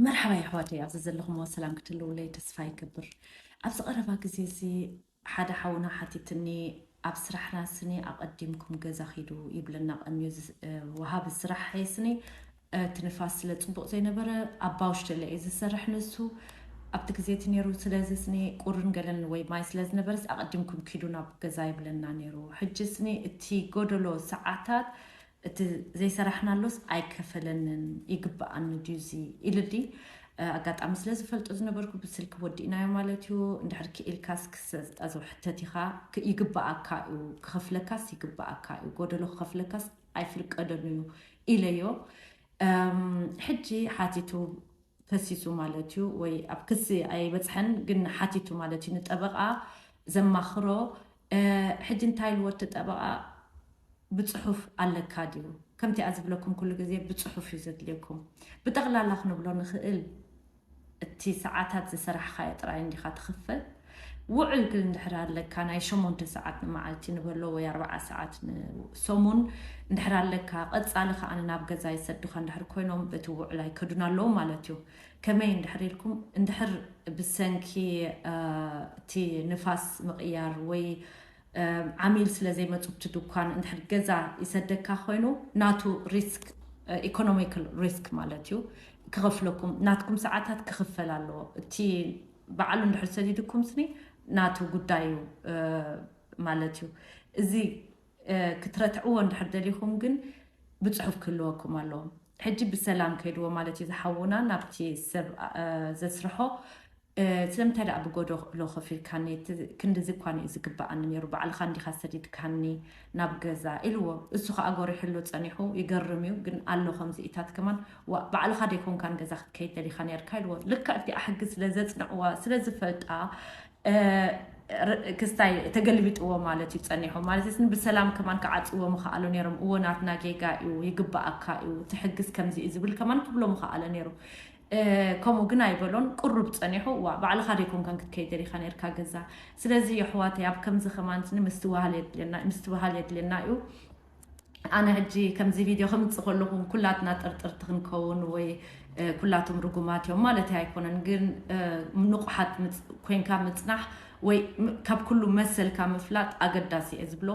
መርሓባ የሕዋተይ፣ ኣብዚ ዘለኹምዎ ሰላም ክትህልውለይ ተስፋ ይገብር። ኣብዚ ቀረባ ግዜ እዚ ሓደ ሓውና ሓቲትኒ፣ ኣብ ስራሕና ስኒ ኣቐዲምኩም ገዛ ኺዱ ይብለና ቀንዩ። ወሃቢ ስራሕ ስኒ እቲ ንፋስ ስለ ጽቡቕ ዘይነበረ ኣብ ባውሽተለ እዩ ዝሰርሕ ንሱ። ኣብቲ ግዜ እቲ ነይሩ ስለዚ ስኒ ቁርን ገለን ወይ ማይ ስለ ዝነበረስ ኣቐዲምኩም ኪዱ ናብ ገዛ ይብለና ነይሩ። ሕጂ ስኒ እቲ ጎደሎ ሰዓታት እቲ ዘይሰራሕናሎስ ኣይከፈለንን፣ ይግብኣኒ ድዩ እዚ ኢልዲ። ኣጋጣሚ ስለ ዝፈልጦ ዝነበርኩ ብስልኪ ወዲእናዮ ማለት እዩ። እንድሕር ክኢልካስ ክሰጣዘው ሕተት ኢኻ። ይግብኣካ እዩ፣ ክኸፍለካስ ይግብኣካ እዩ። ጎደሎ ክኸፍለካስ ኣይፍልቀደን እዩ ኢለዮ። ሕጂ ሓቲቱ ፈሲሱ ማለት እዩ፣ ወይ ኣብ ክሲ ኣይበፅሐን፣ ግን ሓቲቱ ማለት እዩ ንጠበቃ ዘማኽሮ። ሕጂ እንታይ ኢልዎ እቲ ጠበቃ? ብፅሑፍ ኣለካ ድዩ? ከምቲ እያ ዝብለኩም ኩሉ ግዜ ብፅሑፍ እዩ ዘድልየኩም። ብጠቕላላ ክንብሎ ንኽእል፣ እቲ ሰዓታት ዝሰራሕኻዮ ጥራይ እንዲኻ ትኽፈል። ውዕል ግን እንድሕር ኣለካ፣ ናይ ሸሞንተ ሰዓት ንመዓልቲ ንበሎ ወይ ኣርባዓ ሰዓት ንሰሙን እንድሕር ኣለካ፣ ቀፃሊ ከዓ ናብ ገዛ ይሰዱኻ እንድሕር ኮይኖም በቲ ውዕል ኣይከዱን ኣለዉ ማለት እዩ። ከመይ እንድሕር ኢልኩም፣ እንድሕር ብሰንኪ እቲ ንፋስ ምቕያር ወይ ዓሚል ስለ ዘይመፁ ኣብቲ ድኳን እንድሕር ገዛ ይሰደካ ኮይኑ ናቱ ሪስክ፣ ኢኮኖሚካል ሪስክ ማለት እዩ። ክኸፍለኩም፣ ናትኩም ሰዓታት ክኽፈል ኣለዎ። እቲ ባዕሉ እንድሕር ሰዲድኩም ስኒ ናቱ ጉዳይ እዩ ማለት እዩ። እዚ ክትረትዕዎ እንድሕር ደሊኹም ግን ብፅሑፍ ክህልወኩም ኣለዎ። ሕጂ ብሰላም ከይድዎ ማለት እዩ ዝሓውና ናብቲ ሰብ ዘስርሖ። ስለምንታይ ደኣ ብጎደሎ ከፊልካኒ? ክንድዚ እኳ እዩ ዝግብኣኒ ነይሩ፣ ባዕልኻ እንዲኻ ሰዲድካኒ ናብ ገዛ ኢልዎ። እሱ ከዓ ጎሪሕሉ ፀኒሑ። ይገርም እዩ ግን ኣሎ ከምዚኢታት ከማን። ባዕልኻ ደይኮንካን ገዛ ክትከይድ ደሊኻ ነርካ ኢልዎ። ልክዕ እቲኣ ሕጊ ስለ ዘፅንዕዋ ስለ ዝፈልጣ ክስታይ ተገልቢጥዎ ማለት እዩ ፀኒሑ። ማለት ስ ብሰላም ከማን ክዓፅዎ ምኽኣሉ ነይሮም። እዎ ናትና ጌጋ እዩ፣ ይግብኣካ እዩ፣ እቲ ሕግስ ከምዚ እዩ ዝብል ከማን ክብሎ ምኽኣለ ነይሩ። ከምኡ ግን ኣይበሎን። ቅሩብ ፀኒሑ፣ ዋ ባዕልኻ ደይኮንካን ክትከይድ ደሊኻ ነርካ ገዛ። ስለዚ የሕዋተይ ኣብ ከምዚ ከማን ምስትውሃል የድልየና፣ ምስትውሃል የድልየና እዩ። ኣነ ሕጂ ከምዚ ቪድዮ ከምፅእ ከለኹም ኩላትና ጥርጥርቲ ክንከውን ወይ ኩላቶም ርጉማት እዮም ማለት ኣይኮነን። ግን ንቑሓት ኮይንካ ምፅናሕ ወይ ካብ ኩሉ መሰልካ ምፍላጥ ኣገዳሲ እየ ዝብሎ።